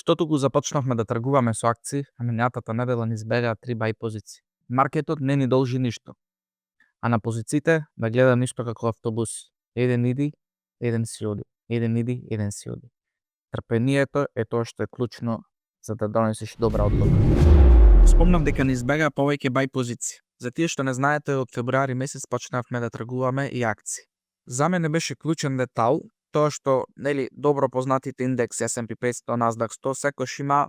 Штото го започнавме да тргуваме со акции, а минатата недела ни избегаа 3 бај позиции. Маркетот не ни должи ништо, а на позициите да гледа ништо како автобус. Еден иди, еден си оди. Еден иди, еден си оди. Трпението е тоа што е клучно за да донесеш добра одлука. Спомнав дека ни избегаа повеќе бај позиции. За тие што не знаете, од февруари месец почнавме да тргуваме и акции. За мене беше клучен детал тоа што, добро познатите индекси S&P 500, Nasdaq 100 секош има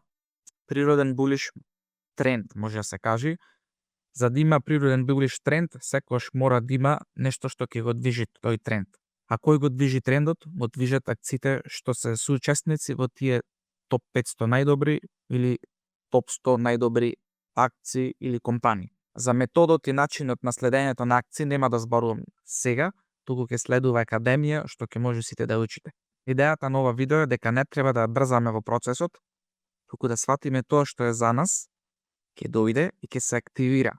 природен булиш тренд, може да се каже. За да има природен булиш тренд, секош мора да има нешто што ќе го движи тој тренд. А кој го движи трендот? Го движат акциите што се соучесници во тие топ 500 најдобри или топ 100 најдобри акции или компании. За методот и начинот на следењето на акции нема да зборувам сега, туку ќе следува академија што ќе може сите да учите. Идејата на ова видео е дека не треба да брзаме во процесот, туку да сватиме тоа што е за нас, ќе дојде и ќе се активира.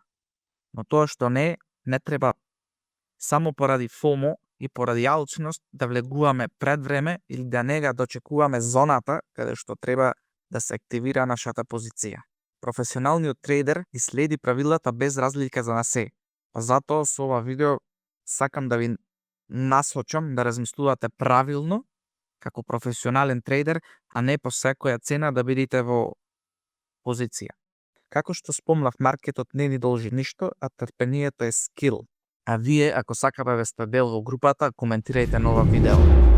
Но тоа што не треба само поради FOMO и поради алчност да влегуваме пред време или да не га дочекуваме зоната каде што треба да се активира нашата позиција. Професионалниот трейдер ги следи правилата без разлика за насе. Па затоа со ова видео сакам да ви насочам да размислувате правилно како професионален трейдер, а не по секоја цена да бидете во позиција. Како што спомнав, маркетот не ни должи ништо, а трпението е скил. А вие, ако сакате да сте дел во групата, коментирајте на ова видео.